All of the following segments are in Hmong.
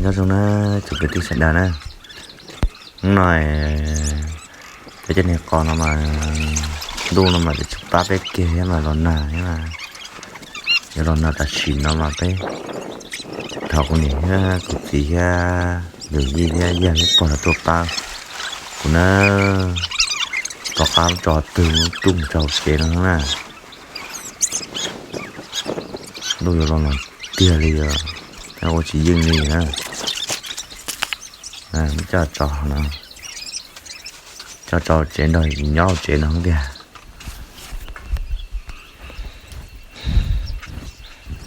Nyob zoo na, tsoom kwv tij sawv daws na, hnub no peb cov niag qos no mas ntuj no mas tsis pab peb kiag thiab mas los nag thiab mas, yuav los nag tam sim no mas peb thov kuv niam thiab kuv txiv thiab yawm yij thiab yawg thiab pog los tuaj pab kuv na. Tom qab tso twg tuaj mus tsaus tsev no na. Ntuj yuav los nag tiag li os, ua tsis yeej li na. Coj tso no, coj tso tsev nrog nyob tsev no tiag.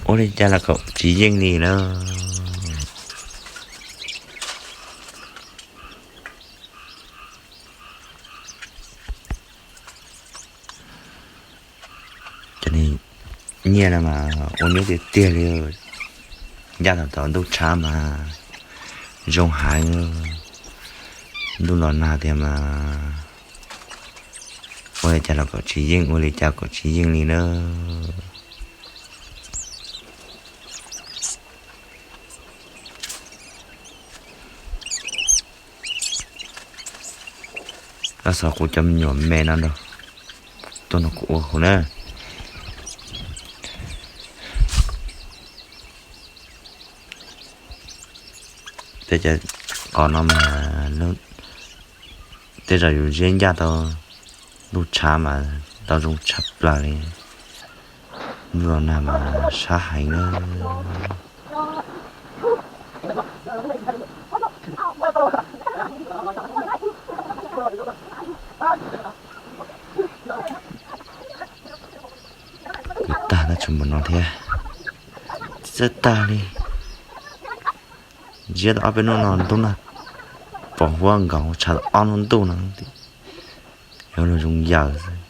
Ua li cas los kom tsis yeej li na. Cov niag nyiaj no mas ua nyuaj tiag tiag li. Ncaj thaum thaum ntuj tshab mas zoo heev, ntuj los nag tiag mas ua li cas los kom tsis yeej, ua li cas kom tsis yeej li na. Los xov kuv cov me nyuam me no nrog tuaj nrog kuv ua hauj na. Tej cov qos no mas tej zaum yus ziab ncaj tau ntuj tshav mas tau zoo tshaj plaws li. Ntuj los nag mas sab heev na. Kuv tag tab tsis mus no thiab. Txawj tag li. Ziab tau ob peb hnub no ntuj nag pom huab nkaus tshav ob hnub ntuj no. Yuav luag zoo yawm xwb.